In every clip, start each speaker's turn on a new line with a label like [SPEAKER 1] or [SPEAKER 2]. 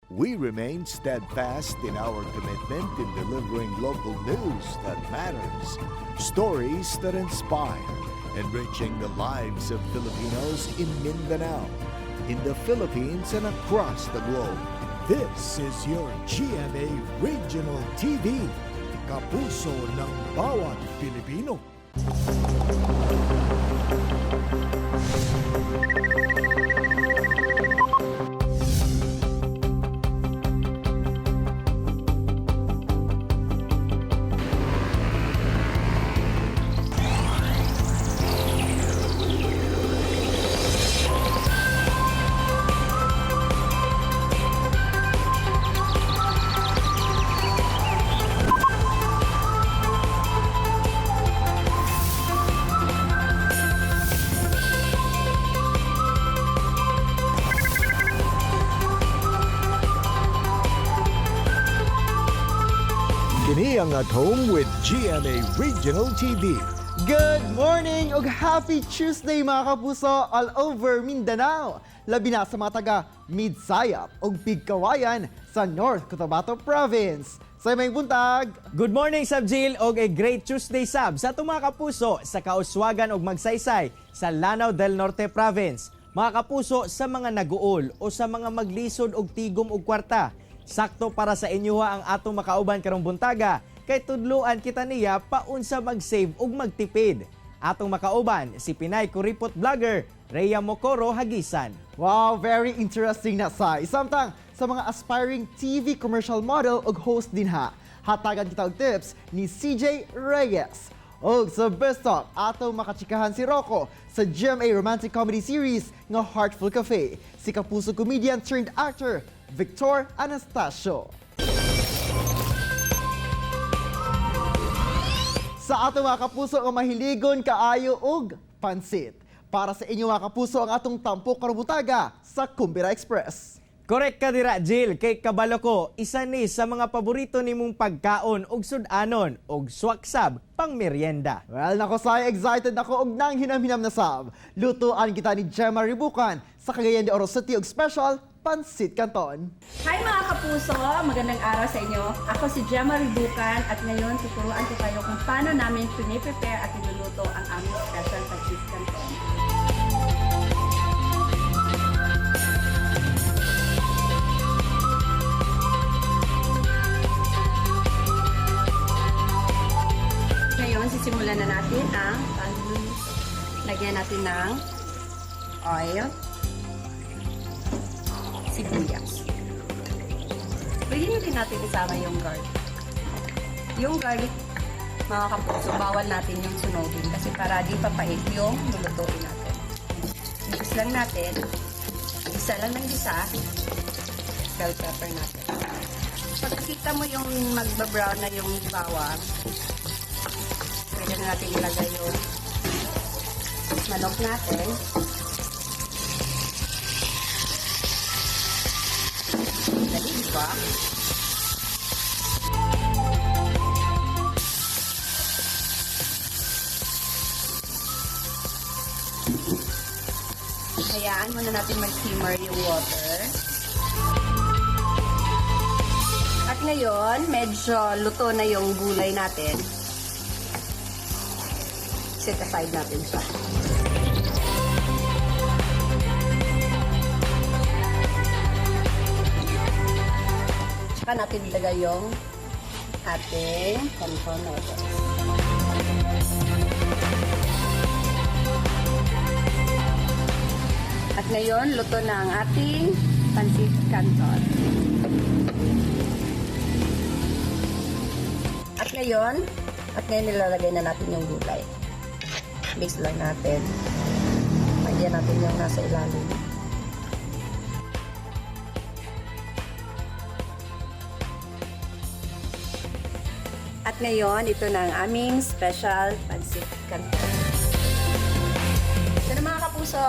[SPEAKER 1] We remain steadfast in our commitment in delivering local news that matters, stories that inspire, enriching the lives of Filipinos in Mindanao, in the Philippines, and across the globe. This is your GMA Regional TV, kapuso ng bawat Pilipino. Kini ang At Home with GMA Regional TV.
[SPEAKER 2] Good morning ug happy Tuesday, mga kapuso all over Mindanao. Labi na sa mga taga Midsayap ug Pigkawayan sa North Cotabato Province. Sa may buntag.
[SPEAKER 3] Good morning, Sab Jill, og a great Tuesday sab sa atong mga kapuso sa Kauswagan og Magsaysay sa Lanao del Norte Province. Mga kapuso sa mga naguol o sa mga maglisod og tigom og kwarta. Sakto para sa inyo ha ang atong makauban karong buntaga kay tudluan kita niya paunsa mag-save ug magtipid. Atong makauban si Pinay Kuripot vlogger Rhea Mokoro Hagisan.
[SPEAKER 2] Wow, very interesting na sa. Samtang sa mga aspiring TV commercial model ug host din ha. Hatagan kita og tips ni CJ Reyes. Og sa Best Talk, atong makachikahan si Rocco sa GMA romantic comedy series nga Heartful Cafe. Si kapuso comedian turned actor Victor Anastacio. Sa atong mga kapuso nga mahiligon kaayo og pansit. Para sa inyo, mga kapuso, ang atong tampok karong buntaga sa Kumbira Express.
[SPEAKER 3] Correct ka dira, Jill, kay kabalo ko, isa ni sa mga paborito nimong pagkaon ug sudanon ug swaksab pang merienda.
[SPEAKER 2] Well, nako say, excited ako og nang hinam-hinam na sab. Lutuan kita ni Gemma Ribucan sa Cagayan de Oro City og special Pansit Canton.
[SPEAKER 4] Hi, mga kapuso! Magandang araw sa inyo. Ako si Gemma Ribucan at ngayon tuturuan ko kayo kung paano namin piniprepare at niluluto ang aming special pancit canton. Ngayon, sisimulan na natin ang pagluluto. Lagyan natin ng oil, sibuyas. Pwede na din natin isama yung garlic. Yung garlic, mga kapuso, bawal natin yung sunogin kasi para di papait yung lulutuin natin. Mix lang natin. Isa lang ng isa. Bell pepper natin. Pagkita mo yung magbabrown na yung bawang, pwede na natin ilagay yung manok natin. Dali, di ba? Hayaan muna natin mag-simmer yung water. At ngayon, medyo luto na yung gulay natin. Set aside natin siya. Tsaka natin ilagay yung ating canton noodles. At ngayon, luto na ang ating pansit canton. At ngayon nilalagay na natin yung gulay. Mix lang natin. Lagyan natin yung nasa ilalim. At ngayon, ito na ang aming special pansit canton. Ito na, mga kapuso.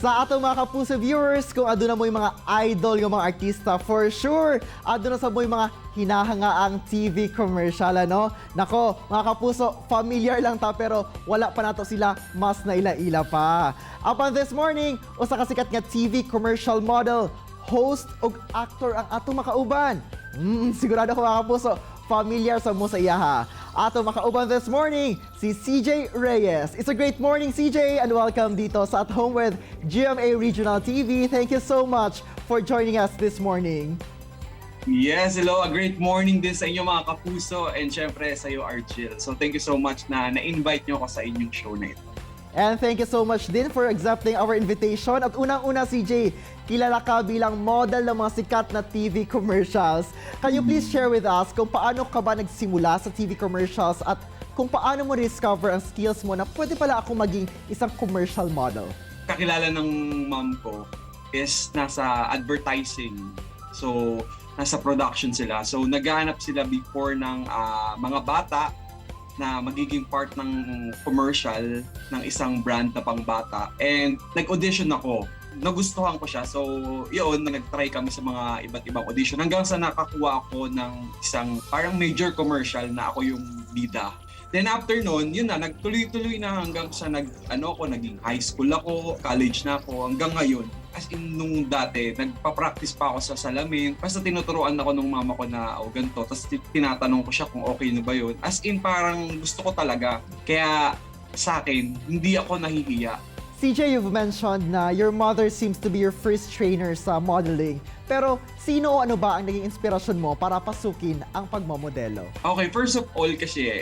[SPEAKER 2] Sa atong mga Kapuso viewers, kung aduna mo'y mga idol nga mga artista, for sure, aduna sa mo'y mga hinahangaang TV commercial, ano? Nako, mga Kapuso, familiar lang ta pero wala pa nato sila mas na ila-ila pa. Upon this morning, usa ka sikat nga TV commercial model, host ug actor ang atong makauban. Sigurado ko, mga Kapuso, familiar sa mo sa iyaha. Ato makauban this morning, si CJ Reyes. It's a great morning, CJ, and welcome dito sa At Home with GMA Regional TV. Thank you so much for joining us this morning.
[SPEAKER 5] Yes, hello. A great morning din sa inyo, mga Kapuso, and syempre sa iyo, Argel. So thank you so much na na-invite nyo ako sa inyong show na ito.
[SPEAKER 2] And thank you so much din for accepting our invitation. At unang-una, CJ, kilala ka bilang model ng mga sikat na TV commercials. Can you please share with us kung paano ka ba nagsimula sa TV commercials at kung paano mo discover ang skills mo na pwede pala ako maging isang commercial model?
[SPEAKER 5] Kakilala ng mom ko is nasa advertising. So, nasa production sila. So, naghahanap sila before ng mga bata na magiging part ng commercial ng isang brand na pangbata. And nag-audition ako. Nagustuhan ko siya. So, yun, nag-try kami sa mga iba't ibang audition hanggang sa nakakuha ako ng isang parang major commercial na ako yung bida. Then after nun, yun na, nagtuloy-tuloy na hanggang sa ano ako, naging high school ako, college na ako, hanggang ngayon. As in, nung dati, nagpa-practice pa ako sa salamin. Basta tinuturuan ako nung mama ko na, "Oh, ganito." Tapos tinatanong ko siya kung okay na ba yun. As in, parang gusto ko talaga. Kaya sa akin, hindi ako nahihiya.
[SPEAKER 2] CJ, you've mentioned na your mother seems to be your first trainer sa modeling. Pero sino o ano ba ang naging inspirasyon mo para pasukin ang pagmamodelo?
[SPEAKER 5] Okay, first of all kasi,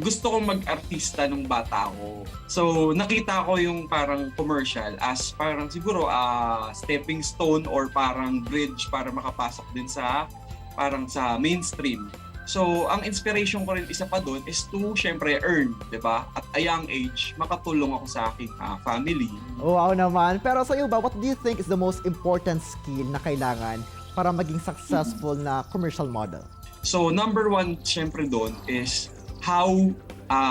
[SPEAKER 5] gusto kong mag-artista nung bata ako. So, nakita ko yung parang commercial as parang siguro stepping stone or parang bridge para makapasok din sa parang sa mainstream. So, ang inspiration ko rin isa pa doon is to syempre earn, 'di ba? At a young age, makatulong ako sa aking family.
[SPEAKER 2] Wow naman. Pero sa iyo ba, what do you think is the most important skill na kailangan para maging successful na commercial model?
[SPEAKER 5] So, number one, syempre doon is how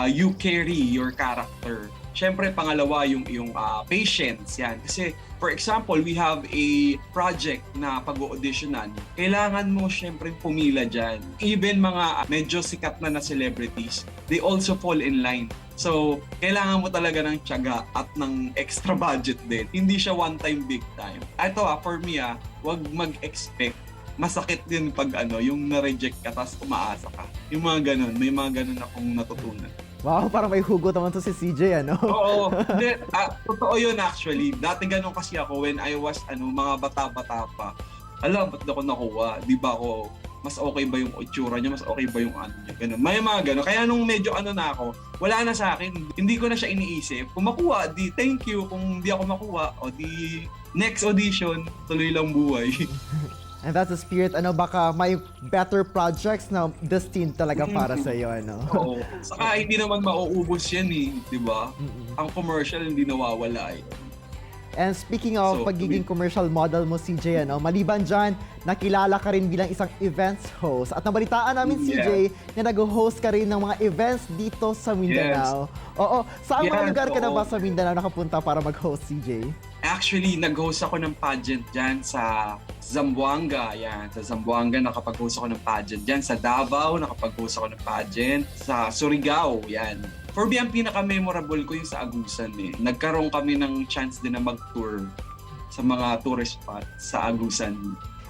[SPEAKER 5] you carry your character. Syempre, pangalawa, yung yung patience. Yan. Kasi, for example, we have a project na pag-auditionan. Kailangan mo syempre pumila dyan. Even mga medyo sikat na na celebrities, they also fall in line. So, kailangan mo talaga ng tiyaga at ng extra budget din. Hindi siya one time, big time. Ito for me wag mag-expect. Masakit din pag ano, yung na-reject ka tapos umaasa ka. Yung mga ganun, may mga ganun akong natutunan.
[SPEAKER 2] Wow, parang may hugot naman to si CJ, ano?
[SPEAKER 5] Oo, hindi, totoo yun actually. Dati ganun kasi ako when I was ano, mga bata-bata pa. Ala, ba't ako nakuha? Di ba ako, mas okay ba yung itsura niya? Mas okay ba yung ano niya? Ganun. May mga ganun. Kaya nung medyo ano na ako, wala na sa akin. Hindi ko na siya iniisip. Kung makuha, di thank you. Kung di ako makuha, o di next audition, tuloy lang buhay.
[SPEAKER 2] And that's the spirit, ano, baka may better projects na destined talaga para sa iyo, ano?
[SPEAKER 5] Oo. Saka hindi naman mauubos yan eh, di ba? Ang commercial, hindi nawawala eh.
[SPEAKER 2] And speaking of
[SPEAKER 5] So,
[SPEAKER 2] pagiging commercial model mo, CJ, ano, maliban dyan, nakilala ka rin bilang isang events host. At nabalitaan namin, CJ, na nag-host ka rin ng mga events dito sa Mindanao. Oo. Saan mga lugar ka na ba sa Mindanao nakapunta para mag-host, CJ?
[SPEAKER 5] Actually, nag-host ako ng pageant dyan sa Zamboanga. Yan, sa Zamboanga nakapag-host ako ng pageant dyan. Sa Davao, nakapag-host ako ng pageant. Sa Surigao, yan. For me, ang pinaka-memorable ko yung sa Agusan eh. Nagkaroon kami ng chance din na mag-tour sa mga tourist spot sa Agusan.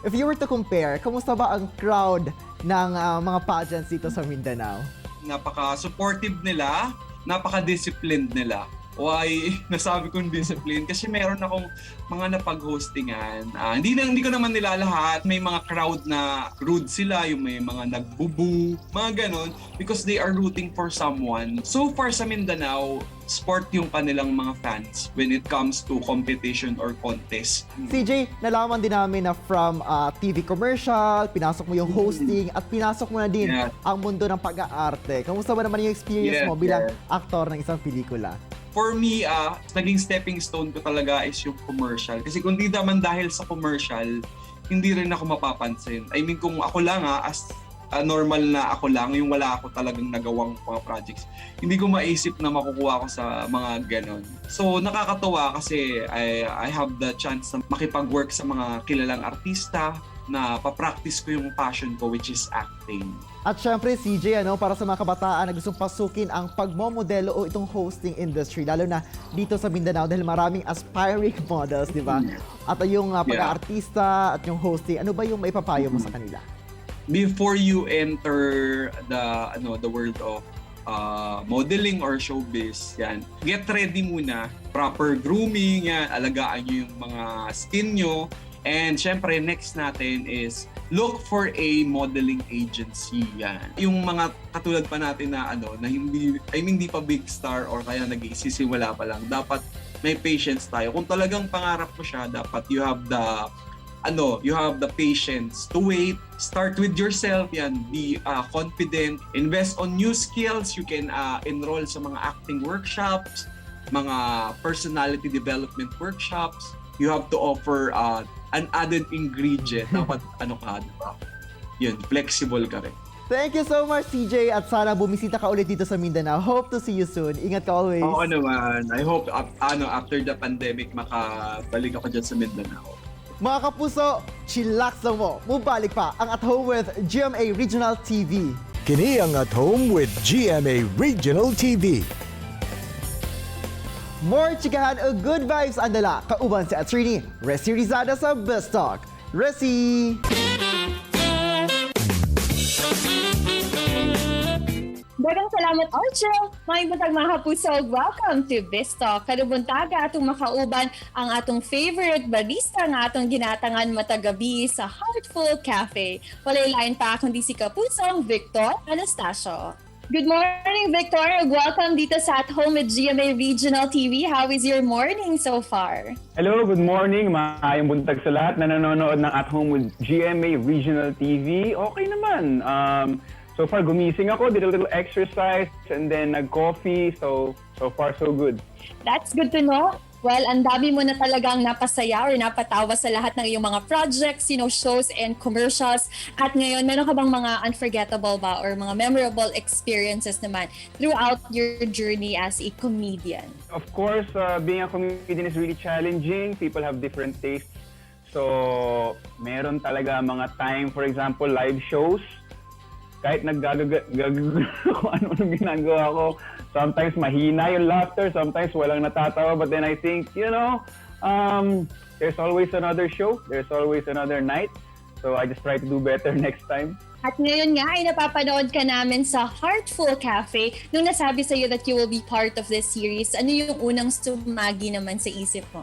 [SPEAKER 2] If you were to compare, kamusta ba ang crowd ng mga pageants dito sa Mindanao?
[SPEAKER 5] Napaka-supportive nila, napaka-disciplined nila. Why nasabi kong discipline? Kasi meron akong mga napag-hostingan. Hindi ko naman nila lahat. May mga crowd na rude sila, yung may mga nagbu-boo, mga ganon, because they are rooting for someone. So far sa Mindanao, sport yung kanilang mga fans when it comes to competition or contest.
[SPEAKER 2] CJ, nalaman din namin na from TV commercial, pinasok mo yung hosting, at pinasok mo na din ang mundo ng pag-aarte. Kamusta ba naman yung experience mo bilang aktor ng isang pelikula?
[SPEAKER 5] For me, naging stepping stone ko talaga is yung commercial. Kasi kung di naman dahil sa commercial, hindi rin ako mapapansin. I mean, kung ako lang as normal na ako lang, yung wala ako talagang nagawang mga projects, hindi ko maisip na makukuha ko sa mga ganon. So, nakakatuwa kasi I have the chance na makipag-work sa mga kilalang artista, na papractice ko yung passion ko, which is acting.
[SPEAKER 2] At syempre, CJ, ano, para sa mga kabataan na gustong pasukin ang pagmomodelo o itong hosting industry, lalo na dito sa Mindanao dahil maraming aspiring models, di ba? At yung pag-aartista at yung hosting, ano ba yung maipapayo mo sa kanila?
[SPEAKER 5] Before you enter the world of modeling or showbiz, yan, get ready muna, proper grooming, yan, alagaan nyo yung mga skin nyo. And syempre, next natin is look for a modeling agency. Yan. Yung mga katulad pa natin na ano, na hindi, I mean, hindi pa big star or kaya nag-isisimula pa lang, dapat may patience tayo. Kung talagang pangarap mo siya, dapat you have the patience to wait. Start with yourself, yan. Be confident. Invest on new skills. You can enroll sa mga acting workshops, mga personality development workshops. You have to offer an added ingredient. Dapat ano ka, di ba? Yun, flexible ka rin.
[SPEAKER 2] Thank you so much, CJ. At sana bumisita ka ulit dito sa Mindanao. Hope to see you soon. Ingat ka always.
[SPEAKER 5] Oo naman. I hope after the pandemic makabalik ako dyan sa Mindanao.
[SPEAKER 2] Mga kapuso, chillax lang mo. Mubalik pa ang At Home with GMA Regional TV.
[SPEAKER 1] Kini ang At Home with GMA Regional TV.
[SPEAKER 2] More chikahan o good vibes ang dala. Kauban si Attorney Resi Rizada sa Best Talk. Resi!
[SPEAKER 6] Daghang salamat, Archel! Maayong buntag, mga kapuso. Welcome to Biztalk. Karong buntaga atong makauban ang atong favorite barista nga atong ginatangan matag gabi sa Heartful Cafe. Walay lain pa kundi si Kapusong Victor Anastacio. Good morning, Victor. Welcome dito sa At Home with GMA Regional TV. How is your morning so far?
[SPEAKER 7] Hello, good morning. Maayong buntag sa lahat na nanonood ng At Home with GMA Regional TV. Okay naman. So far, gumising ako, did a little exercise, and then nag-coffee. So, so far, so good.
[SPEAKER 6] That's good to know. Well, ang dami mo na talagang napasaya or napatawa sa lahat ng iyong mga projects, shows and commercials. At ngayon, meron ka bang mga unforgettable ba or mga memorable experiences naman throughout your journey as a comedian?
[SPEAKER 7] Of course, being a comedian is really challenging. People have different tastes. So, meron talaga mga time, for example, live shows. Kahit naggagaga kung ano-ano ginagawa ko, sometimes mahina yung laughter, sometimes walang natatawa. But then I think, there's always another show. There's always another night. So I just try to do better next time.
[SPEAKER 6] At ngayon nga ay napapanood ka namin sa Heartful Cafe. Nung nasabi sa'yo that you will be part of this series, ano yung unang sumagi naman sa isip mo?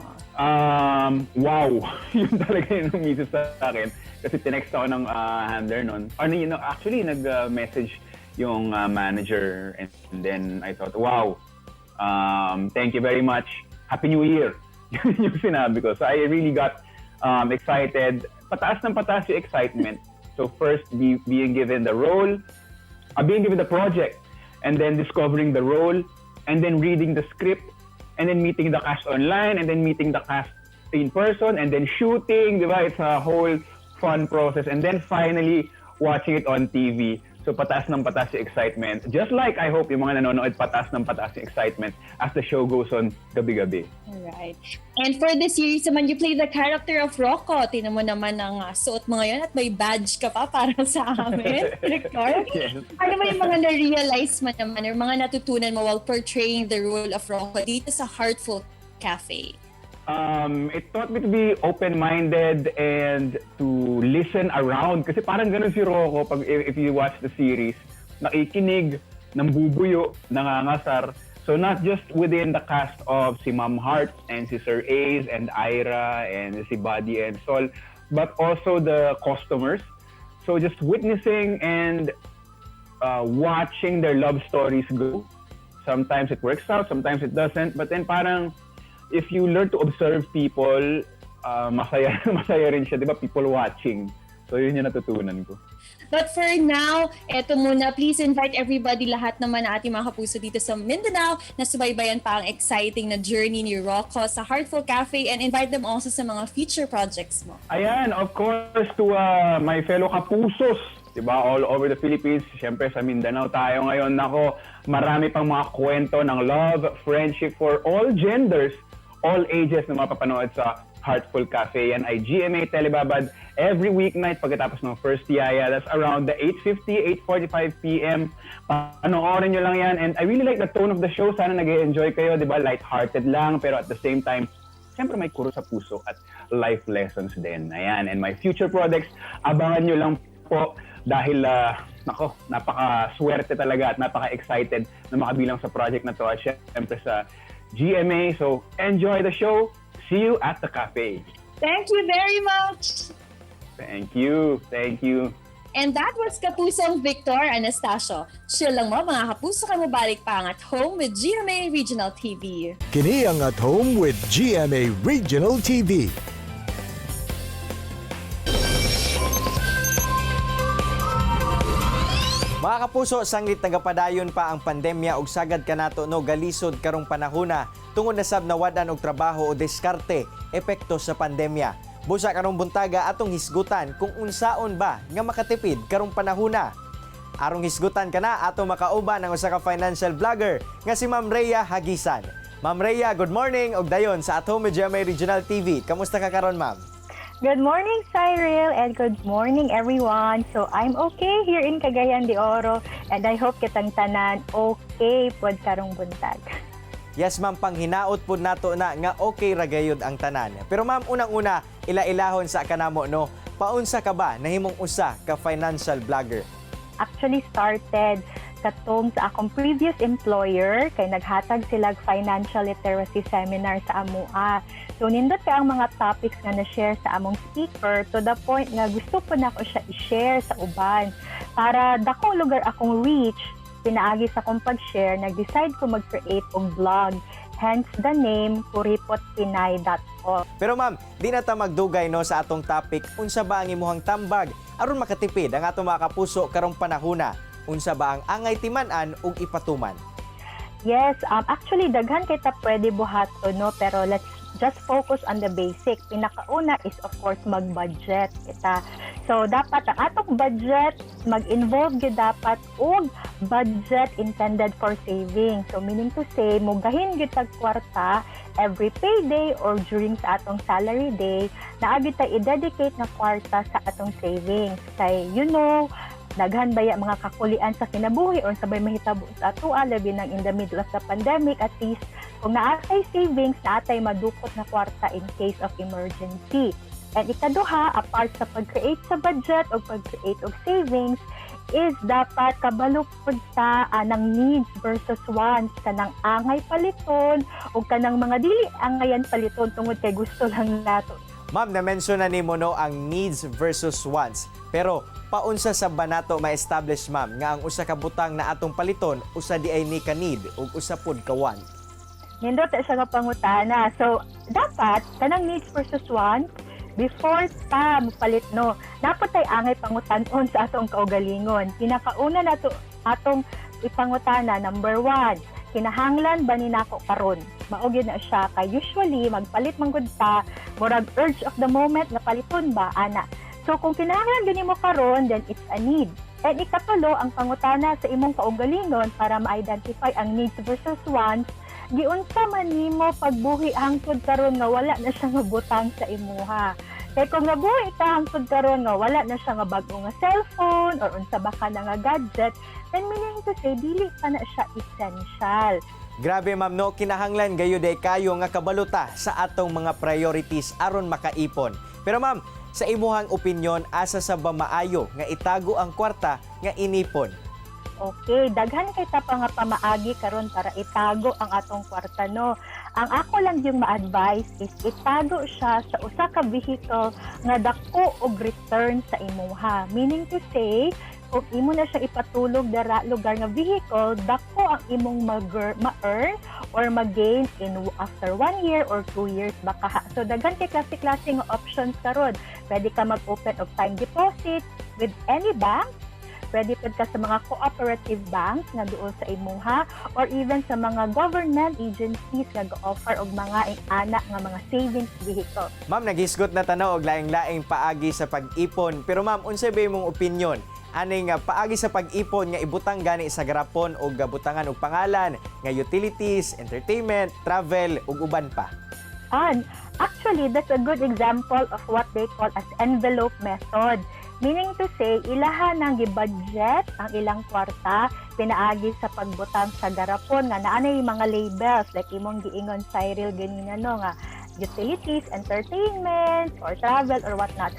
[SPEAKER 7] Wow! Yun talaga yung umisip sa akin. Kasi tinext ako ng handler nun. Ano, actually, nag-message yung manager and then I thought, "Wow, thank you very much. Happy New Year." Yun yung sinabi ko. So I really got excited. Pataas ng pataas yung excitement. So first, being given the role, being given the project, and then discovering the role, and then reading the script, and then meeting the cast online, and then meeting the cast in person, and then shooting, di ba? It's a whole fun process. And then finally, watching it on TV. So pataas ng pataas yung excitement. Just like I hope yung mga nanonood, pataas ng pataas yung excitement as the show goes on gabi-gabi.
[SPEAKER 6] Alright. And for the series naman, you play the character of Rocco. Tinan mo naman ang suot mo ngayon at may badge ka pa para sa amin, Victor.
[SPEAKER 7] Yes.
[SPEAKER 6] Ano ba yung mga na-realize mo naman or mga natutunan mo while portraying the role of Rocco dito sa Heartful Cafe?
[SPEAKER 7] It taught me to be open-minded and to listen around. Kasi parang ganun si Rocco pag if you watch the series, nakikinig, nambubuyo, nangangasar. So not just within the cast of si Ma'am Heart and si Sir Ace and Ira and si Buddy and Sol, but also the customers. So just witnessing and watching their love stories go. Sometimes it works out, sometimes it doesn't. But then parang if you learn to observe people, masaya masaya rin siya, 'di ba? People watching. So yun yung natutunan ko.
[SPEAKER 6] But for now, eto muna, please invite everybody, lahat naman na ating mga kapuso dito sa Mindanao na subaybayan pa ang exciting na journey ni Rocco sa Heartful Cafe and invite them also sa mga future projects mo.
[SPEAKER 7] Ayan, of course, to my fellow kapusos. Diba? All over the Philippines. Siyempre sa Mindanao tayo ngayon. Nako, marami pang mga kwento ng love, friendship for all genders, all ages na mapapanood sa Heartful Cafe. Yan ay GMA Telebabad every weeknight pagkatapos ng First Yaya. That's around the 8:50, 8:45 p.m. Panoorin nyo lang yan. And I really like the tone of the show. Sana nag enjoy kayo, di ba? Light-hearted lang, pero at the same time, siyempre may kuro sa puso at life lessons din. Ayan. And my future projects, abangan nyo lang po dahil, nako, napaka-swerte talaga at napaka-excited na makabilang sa project na to at syempre sa GMA. So, enjoy the show. See you at the cafe.
[SPEAKER 6] Thank you very much!
[SPEAKER 7] Thank you. Thank you.
[SPEAKER 6] And that was Kapusong Victor Anastacio. Chill lang mo, mga kapuso, ka mobalik pa ang At Home with GMA Regional TV.
[SPEAKER 1] Kini ang At Home with GMA Regional TV.
[SPEAKER 3] Mga kapuso, sanglit nagapadayon pa ang pandemya ug sagad kanato no galisod karong panahona tungod na sab nawad-an og trabaho o diskarte epekto sa pandemya. Busa karong buntaga atong hisgutan kung unsaon ba nga makatipid karong panahona. Arong hisgutan kana ato makauban ang usa ka financial vlogger nga si Ma'am Rhea Hagisan. Ma'am Rhea, good morning ug dayon sa At Home with GMA Regional TV. Kamusta ka karon, ma'am?
[SPEAKER 8] Good morning, Cyril, and good morning, everyone. So, I'm okay here in Cagayan de Oro, and I hope kitang tanan okay pod karong buntag.
[SPEAKER 3] Yes ma'am, panghinaot pud nato na nga okay ra gayud ang tanan. Pero ma'am, unang-una, ila-ilahon sa kanamo no. Paunsa ka ba nahimong usa ka financial vlogger?
[SPEAKER 8] Actually started katong sa akong previous employer kay naghatag sila financial literacy seminar sa amoa. So nindot kay ang mga topics nga na-share sa among speaker to the point nga gusto po nako siya i-share sa uban para dako lugar akong reach. Pinaagi sa akong pag-share, nag-decide ko mag-create og blog. Hence the name kuripotpinay.com.
[SPEAKER 3] Pero ma'am, di na ta magdugay no sa atong topic. Unsa ba ang imuhang tambag aron makatipid ang atong mga kapuso karong panahona? Unsa ba ang angay timan-an ug ipatuman?
[SPEAKER 8] Yes, actually daghan kay ta pwede buhaton no, pero let's just focus on the basic. Pinakauna is, of course, mag-budget kita. So dapat ang atong budget mag-involve gyud dapat og budget intended for saving. So meaning to say, mogahin gyud tag kwarta every payday or during sa atong salary day, naa gyud ta i-dedicate na kwarta sa atong savings. Kay daghan baya mga kakulian sa kinabuhi or sabay mahitabo sa atoa, labi nang in the middle of the pandemic. At least kung naa tay savings, naa tay madukot na kwarta in case of emergency. And ikaduha, apart sa pag-create sa budget o pag-create og savings, is dapat kabalo pud ta anang needs versus wants, kanang angay paliton o kanang mga dili angayan paliton tungod kay gusto lang nato.
[SPEAKER 3] Ma'am, na-mention na nimo no ang needs versus wants. Pero paunsa sa ba nato ma-establish, ma'am, nga ang usa ka butang na atong paliton usa di ay ni ka need ug usa pud ka want?
[SPEAKER 8] Nindot siya nga pangutana. So, dapat kanang needs versus wants, before ta mopalit no, dapat tay angay pangutan-on sa atong kaugalingon. Pinakauna nato atong ipangutana, number one, kinahanglan ba ni nako karon? Mao gyud na siya kay usually magpalit man gud ta, murag urge of the moment nga paliton ba ana. So kung kinahanglan gyud nimo karon, then it's a need. And ikatulo, ang pangutana sa imong kaugalingon para ma-identify ang needs versus wants, giunsa man nimo pagbuhi hangtod karon nga wala na siya nga butang sa imuha? Kay kung nabuhi ka hangtod karon nga wala na siya nga bag-o nga cellphone or unsa ba ka na nga gadget, then meaning to say dili pa na siya essential.
[SPEAKER 3] Grabe ma'am no, kinahanglan gayud ay kayo nga kabaluta sa atong mga priorities aron makaipon. Pero ma'am, sa imuhang opinyon, asa sa ba maayo nga itago ang kwarta nga inipon?
[SPEAKER 8] Okay, daghan kay ta pa nga pamaagi karon para itago ang atong kwarta no. Ang ako lang yung ma-advise is itago siya sa usa ka vehicle nga dako og return sa imuha. Meaning to say, kung imo na siya ipatulog dara lugar nga vehicle, dako ang imong ma-earn or mag-gain in after 1 year or 2 years baka. So daghan kay klase-klase nga options karon. Pwede ka mag-open og time deposit with any bank, pwede pud ka sa mga cooperative banks nga duol sa imuha or even sa mga government agencies nga go-offer og mga ana nga mga savings vehicle.
[SPEAKER 3] Ma'am, naghisgot na tanaw og laing-laing paagi sa pag-ipon. Pero ma'am, unsay ba imong opinyon? Aning paagi sa pag-ipon nga ibutang gani sa garapon og butangan og pangalan nga utilities, entertainment, travel ug uban pa?
[SPEAKER 8] On. Actually, that's a good example of what they call as envelope method. Meaning to say, ilaha nang gi-budget ang ilang kwarta pinaagi sa pagbutang sa garapon nga naa nay mga labels like imong giingon, Cyril, ganina, no, nga utilities, entertainment, or travel or whatnot.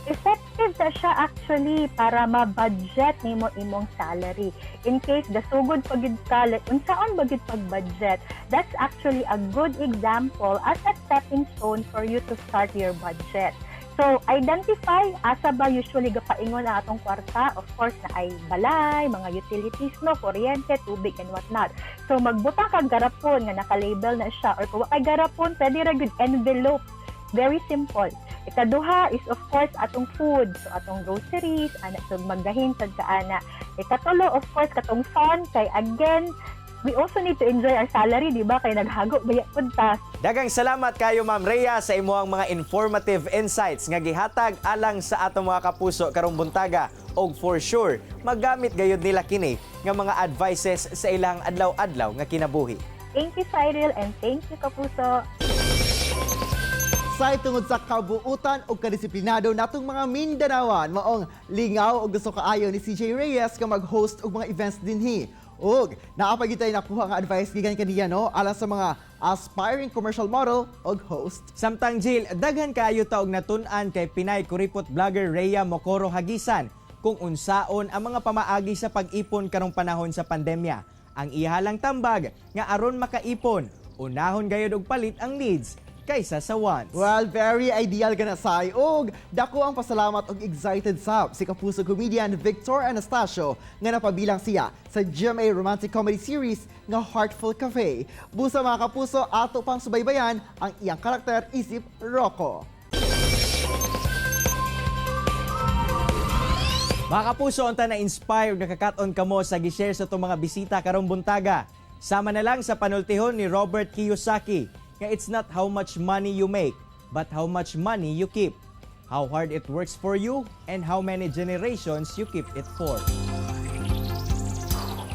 [SPEAKER 8] Effective na siya actually para ma-budget nimo imong salary. In case gasugod pa gid ka, like unsaon ba gid pag-budget, that's actually a good example as a stepping stone for you to start your budget. So, identify asa ba usually gapaingon ang atong kwarta. Of course, naay balay, mga utilities, no, kuryente, tubig, and whatnot. So, magbutang kag garapon nga naka-label na siya or kung wa kay garapon, pwede ra gud envelope. Very simple. Ikaduha is, of course, atong food. So atong groceries, ana, so maggahin sad ka ana. Ikatulo, of course, katong fun kay again, we also need to enjoy our salary, di ba? Kay naghago baya pud ta.
[SPEAKER 3] Daghang salamat kayo, Ma'am Rhea, sa imuhang mga informative insights nga gihatag alang sa atong mga kapuso karong buntaga og for sure magamit gayud nila kini nga mga advices sa ilang adlaw-adlaw nga kinabuhi.
[SPEAKER 8] Thank you, Cyril, and thank you, Kapuso.
[SPEAKER 2] Say tungod sa kabuutan o kadisiplinado natong mga Mindanaoan, maong lingaw og gusto kaayo ni CJ Reyes nga mag-host og mga events dinhi. Ug naa pa gyud nakuha nga advice gikan kaniya, no, alang sa mga aspiring commercial model og host.
[SPEAKER 3] Samtang Jill, daghan kaayo ta og natun-an kay Pinay Kuripot vlogger Rhea Mokoro Hagisan kung unsaon ang mga pamaagi sa pag-ipon karong panahon sa pandemya. Ang ihalang tambag nga aron makaipon, unahon gayud og palit ang needs kaysa sa wants.
[SPEAKER 2] Well, very ideal ka na, Sai. Og dako ang pasalamat og excited sab si Kapuso comedian Victor Anastacio nga napabilang siya sa GMA romantic comedy series nga Heartful Cafe. Busa, mga kapuso, ato pang subaybayan ang iyang karakter isip Rocco.
[SPEAKER 3] Mga kapuso, unta na-inspire, nakakat-on kamo sa gi-share sa itong mga bisita karong buntaga. Sama na lang sa panultihon ni Robert Kiyosaki nga it's not how much money you make, but how much money you keep. How hard it works for you and how many generations you keep it for.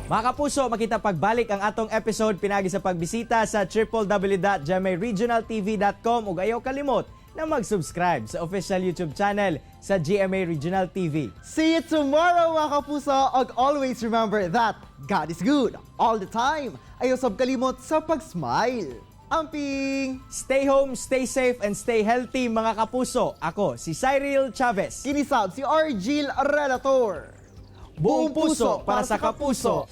[SPEAKER 3] Mga kapuso, makita pagbalik ang atong episode pinagi sa pagbisita sa www.gmaregionaltv.com ug ayaw kalimot na mag-subscribe sa official YouTube channel sa GMA Regional TV.
[SPEAKER 2] See you tomorrow, mga kapuso! Og always remember that God is good all the time. Ayaw sab kalimot sa pag-smile. Amping!
[SPEAKER 3] Stay home, stay safe, and stay healthy, mga kapuso. Ako si Cyril Chavez.
[SPEAKER 2] Kini sab si Argil Relator.
[SPEAKER 3] Buong puso para sa kapuso.